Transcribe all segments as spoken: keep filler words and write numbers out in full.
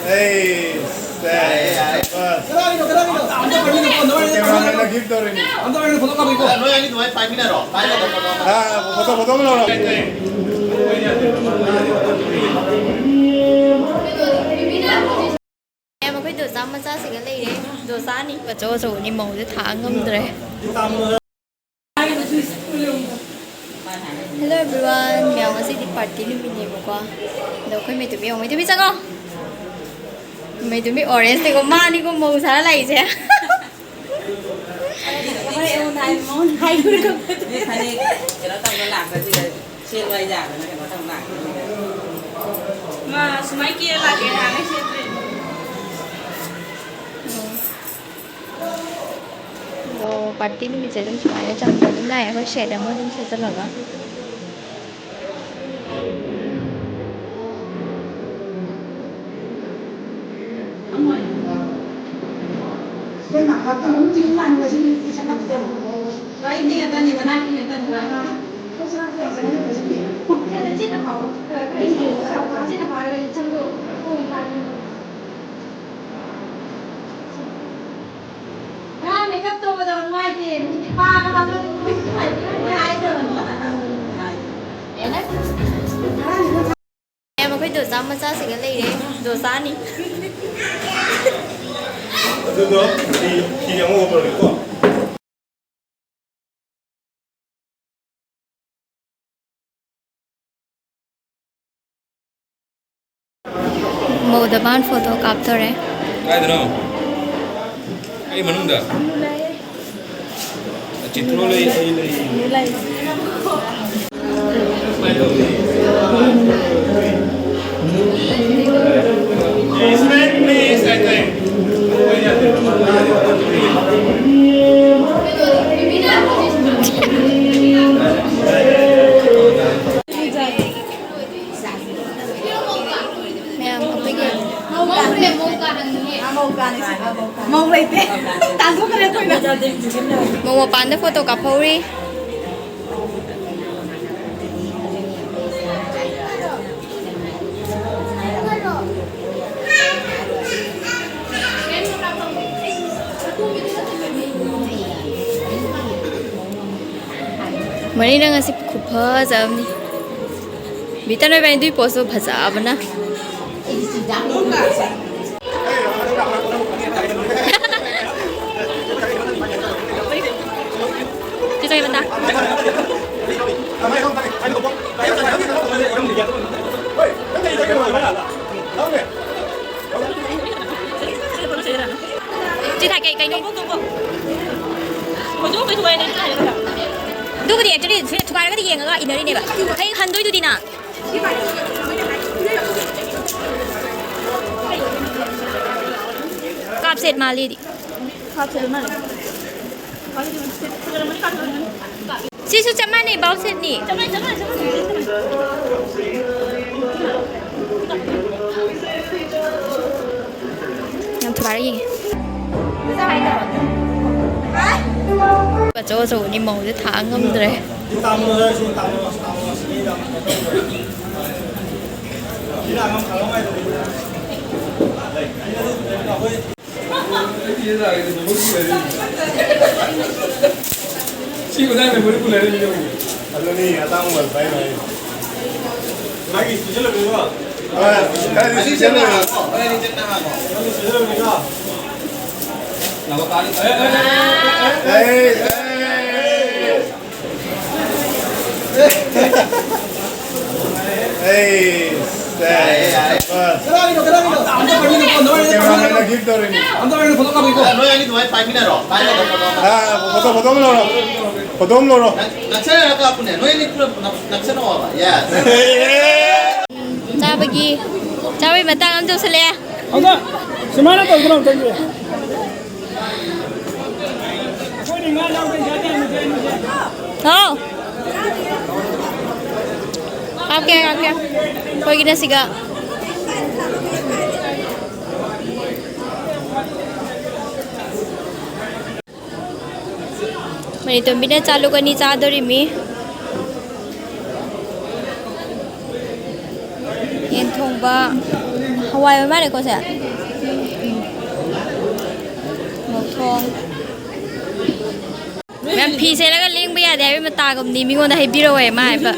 ꯑꯩ, ꯑꯩ, ꯑꯩ, ꯕꯁ꯫ ꯀꯦꯃꯦꯔꯥꯃꯦꯟꯅ ꯒꯤꯐ ꯇꯧꯔꯤꯅꯤ꯫ ꯑꯥ, ꯐꯣꯇꯣ, ꯐꯣꯇꯣ ꯑꯃ ꯂꯧꯔꯣ꯫ ꯃꯌꯥꯝ, ꯑꯩꯈꯣꯏ ꯗꯣꯁꯥ ꯃꯆꯥꯁꯤꯒ ꯂꯩꯔꯦ꯫ ꯗꯣꯁꯥꯅꯤ ꯑꯆꯧ ꯑꯆꯧꯕꯅꯤ, ꯃꯧꯁꯦ ꯊꯥꯡ ꯉꯝꯗ꯭ꯔꯦ꯫ Hello everyone, ꯃꯌꯥꯝ, ꯉꯁꯤꯗꯤ ꯄꯥꯔꯇꯤ ꯅꯨꯃꯤꯠꯅꯦꯕꯀꯣ꯫ ꯑꯗꯣ ꯑꯩꯈꯣꯏ ꯃꯩꯇꯨꯝꯕꯤ, ꯌꯦꯡꯉꯣ, ꯃꯩꯇꯨꯝꯕꯤ ꯆꯪꯉꯣ꯫ ꯃꯩꯇꯨꯝꯕꯤ ꯑꯣꯔꯦꯟꯖꯅꯤꯀꯣ, ꯃꯥꯅꯤꯀꯣ ꯃꯧ ꯁꯥꯔ ꯂꯥꯛꯏꯁꯦ꯫ ꯍꯣꯏ, ꯑꯩꯉꯣꯟꯗ ꯍꯥꯏ, ꯃꯉꯣꯟꯗ ꯍꯥꯏꯈ꯭ꯔꯦ꯫ ꯐꯅꯦꯛ ꯀꯩꯅꯣ ꯇꯧꯕ ꯂꯥꯛꯄꯁꯤꯗ, ꯁꯦꯠꯂꯣ ꯍꯥꯏ ꯌꯥꯗꯅ ꯀꯩꯅꯣ ꯇꯧ ꯂꯥꯛꯄꯁꯤꯗ꯫ ꯃꯥ ꯁꯨꯃꯥꯏ ꯀꯦꯔ ꯂꯥꯛꯀꯦ ꯍꯥꯏꯔꯒ ꯁꯦꯠꯇ꯭ꯔꯤꯅꯦ꯫ ꯑꯗꯣ ꯄꯥꯔꯇꯤ ꯅꯨꯃꯤꯠꯁꯦ ꯑꯗꯨꯝ ꯁꯨꯃꯥꯏꯅ ꯆꯝꯅ ꯑꯗꯨꯝ ꯂꯥꯛꯑꯦ, ꯑꯩꯈꯣꯏ ꯁꯦꯠ ꯑꯃ ꯑꯗꯨꯝ ꯁꯦꯠꯆꯜꯂꯒ꯫ ꯉꯔꯥꯡ ꯃꯦꯀꯞ ꯇꯧꯕꯗꯣ ꯅꯨꯡꯉꯥꯏꯇꯦ꯫ ꯃꯤꯗꯤ ꯄꯥꯒ ꯇꯧꯗꯅ ꯅꯨꯡꯉꯥꯏꯇꯦ ꯍꯥꯏꯗꯣ꯫ ꯃꯌꯥꯝ, ꯑꯩꯈꯣꯏ ꯗꯣꯁꯥ ꯃꯆꯥꯁꯤꯒ ꯂꯩꯔꯦ꯫ ꯗꯣꯁꯥꯅꯤ꯫ ꯑꯗꯨꯗꯣ ꯐꯤ, ꯐꯤ ꯑꯉꯧꯕ ꯄꯨꯔꯛꯀꯦꯀꯣ꯫ ꯃꯧꯗ ꯕꯥꯟ ꯐꯣꯇꯣ ꯀꯥꯞꯇꯣꯔꯦ꯫ ꯀꯥꯏꯗꯅꯣ? ꯑꯩ ꯃꯅꯨꯡꯗ꯫ ꯆꯤꯇ꯭ꯔꯣ ꯂꯩ, ꯑꯩ ꯂꯩ꯫ ꯃꯌꯥꯝ ꯑꯩꯈꯣꯏꯒꯤ ꯃꯧ ꯂꯩꯇꯦ꯫ ꯇꯥꯟꯊꯣꯛꯈ꯭ꯔꯦ ꯑꯩꯈꯣꯏꯅ꯫ ꯃꯄꯥꯟꯗ ꯐꯣꯇꯣ ꯀꯥꯞꯍꯧꯔꯤ꯫ ꯃꯔꯤꯅ ꯉꯁꯤ ꯈꯨꯐꯖ ꯑꯃꯅꯤ꯫ ꯕꯤꯇꯟ ꯑꯣꯏꯕ ꯑꯗꯨꯏ ꯄꯣꯁꯇꯣ ꯐꯖꯕꯅ꯫ ꯆꯦ ꯆꯣꯏꯕꯗ꯫ ꯆꯦ ꯊꯥꯏ ꯀꯩ, ꯀꯩꯅꯣ? ꯑꯗꯨꯕꯨꯗꯤ actually ꯁꯤꯗ ꯊꯨꯒꯥꯏꯔꯒꯗꯤ ꯌꯦꯡꯉꯒ ꯏꯟꯅꯔꯤꯅꯦꯕ꯫ ꯍꯌꯦꯡ ꯍꯟꯗꯣꯏꯗꯨꯗꯤ ꯅꯪ꯫ ꯀꯥꯞ ꯁꯦꯠ ꯃꯥꯜꯂꯤꯗꯤ꯫ ꯁꯤꯁꯨ ꯆꯞ ꯃꯥꯟꯅꯩ, ꯕꯥꯎ ꯁꯦꯠꯅꯤ꯫ ꯌꯥꯝ ꯊꯨꯒꯥꯏꯔ ꯌꯦꯡꯉꯦ꯫ ꯑꯆꯧ ꯑꯆꯧꯕꯅꯤ, ꯃꯧꯁꯦ ꯊꯥꯡ ꯉꯝꯗ꯭ꯔꯦ꯫ ꯁꯤ ꯃꯇꯥꯡꯗ ꯃꯔꯨꯞꯄꯨ ꯂꯩꯔꯝꯃꯤ ꯌꯦꯡꯉꯨ꯫ ꯑꯗꯨꯅꯤ ꯑꯇꯥꯡꯕ ꯄꯥꯏ ꯃꯥꯏ꯫ ꯃꯥꯒꯤ ꯄꯤꯁꯜꯂꯝꯃꯤꯀꯣ꯫ ꯍꯣꯏ, ꯈꯔꯗꯤ ꯄꯤꯁꯜꯂꯝꯃꯤ꯫ ꯅꯪꯒꯤ ꯄꯤꯁꯜꯂꯝꯃꯤꯀꯣ꯫ ꯑꯦ, ꯑꯦ, ꯑꯦ, ꯑꯦ꯫ ꯑꯦ, ꯑꯦ꯫ ꯑꯩ, ꯁꯦ, ꯕꯁ꯫ ꯀꯅꯥꯒꯤꯅꯣ, ꯀꯅꯥꯒꯤꯅꯣ? ꯑꯝꯇ ꯄꯥꯏꯃꯤꯟꯅꯧꯀꯣ, ꯅꯣꯏ ꯑꯅꯤ ꯀꯦꯃꯦꯔꯥꯃꯦꯟꯅ ꯒꯤꯐ ꯇꯧꯔꯤꯅꯤ꯫ ꯑꯝꯇ ꯄꯥꯏꯃꯤꯟꯅꯧ, ꯐꯣꯇꯣ ꯀꯥꯞꯄꯤꯀꯣ꯫ ꯅꯣꯏ ꯑꯅꯤ ꯑꯗꯨꯃꯥꯏꯅ ꯄꯥꯏꯃꯤꯟꯅꯔꯣ, ꯄꯥꯏꯔꯒ ꯐꯣꯇꯣ ꯑꯃ꯫ ꯑꯥ, ꯐꯣꯇꯣ, ꯐꯣꯇꯣ ꯑꯃ ꯂꯧꯔꯣ꯫ ꯐꯣꯇꯣ ꯑꯃ ꯂꯧꯔꯣ꯫ ꯅꯛ-, ꯅꯛꯁꯟꯅꯔꯒ ꯀꯥꯞꯄꯨꯅꯦ, ꯅꯣꯏ ꯑꯅꯤ ꯄꯨꯂꯞ ꯅꯛ-, ꯅꯛꯁꯟꯅꯧ ꯍꯥꯏꯕ, ꯌꯦꯁ꯫ ꯆꯥꯕꯒꯤ, ꯆꯥꯕꯒꯤ ꯃꯇꯥꯡ ꯑꯃ ꯌꯧꯁꯜꯂꯛꯑꯦ꯫ ꯑꯝꯇ ꯁꯨꯃꯥꯏꯅ ꯇꯧꯗꯅ ꯑꯝꯇ ꯌꯦꯡ꯫ ꯍꯥꯎ꯫ ꯀꯥꯞꯀꯦ, ꯀꯥꯞꯀꯦ꯫ ꯑꯩꯈꯣꯏꯒꯤꯅ ꯁꯤꯒ꯫ ꯃꯅꯤꯇꯣꯝꯕꯤꯅ ꯆꯥꯂꯨꯛ ꯑꯅꯤ ꯆꯥꯗꯣꯔꯤꯃꯤ꯫ ꯌꯦꯟ ꯊꯣꯡꯕ, ꯍꯋꯥꯏ ꯑꯣꯏ ꯃꯥꯜꯂꯦꯀꯣ ꯁꯦ꯫ ꯃꯊꯣꯡ꯫ ꯃꯌꯥꯝ ꯐꯤ ꯁꯦꯠꯂꯒ ꯂꯦꯡꯕ ꯌꯥꯗꯦ ꯍꯥꯏꯕꯒꯤ ꯃꯇꯥꯒꯨꯝꯅꯤ ꯃꯤꯉꯣꯟꯗ ꯍꯥꯏꯕꯤꯔꯛꯑꯣꯏ ꯃꯥ ꯍꯥꯏꯕ꯫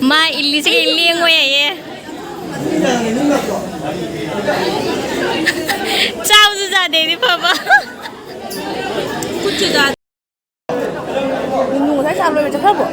ꯃꯥ ꯏꯜꯂꯤꯁꯤꯒꯤ ꯂꯦꯡꯉꯣꯏ ꯍꯥꯏꯌꯦ꯫ ꯆꯥꯕꯁꯨ ꯌꯥꯗꯦꯗꯤ ꯐꯕ꯫ ꯅꯨꯡ ꯉꯁꯥꯏ ꯆꯥꯕ ꯂꯣꯏꯕ ꯆꯠꯈ꯭ꯔꯕꯣ?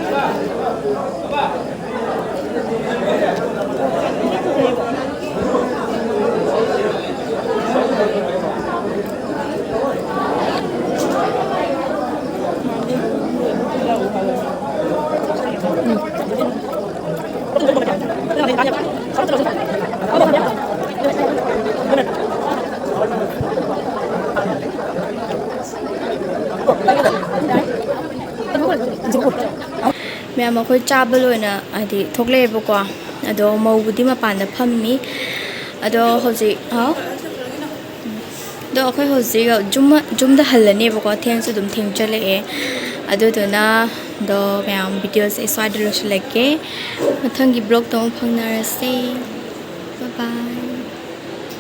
ꯃꯌꯥꯝ ꯑꯩꯈꯣꯏ ꯆꯥꯕ ꯂꯣꯏꯅ ꯍꯥꯏꯗꯤ ꯊꯣꯛꯂꯛꯑꯦꯕꯀꯣ꯫ ꯑꯗꯣ ꯃꯧꯕꯨꯗꯤ ꯃꯄꯥꯟꯗ ꯐꯝꯃꯤ꯫ ꯑꯗꯣ ꯍꯧꯖꯤꯛ, ꯍꯥꯎ? ꯑꯗꯣ ꯑꯩꯈꯣꯏ ꯍꯧꯖꯤꯛ ꯌꯨꯝ, ꯌꯨꯝꯗ ꯍꯜꯂꯅꯦꯕꯀꯣ, ꯊꯦꯡꯁꯨ ꯑꯗꯨꯝ ꯊꯦꯡꯖꯜꯂꯛꯑꯦ꯫ ꯑꯗꯨꯗꯨꯅ ꯑꯗꯣ ꯃꯌꯥꯝ videoꯁꯦ ꯑꯩ ꯁ꯭ꯋꯥꯏꯗ ꯂꯣꯏꯁꯤꯜꯂꯒꯦ꯫ ꯃꯊꯪꯒꯤ vlogꯇ ꯑꯃꯨꯛ ꯐꯪꯅꯔꯁꯦ꯫ Bye bye꯫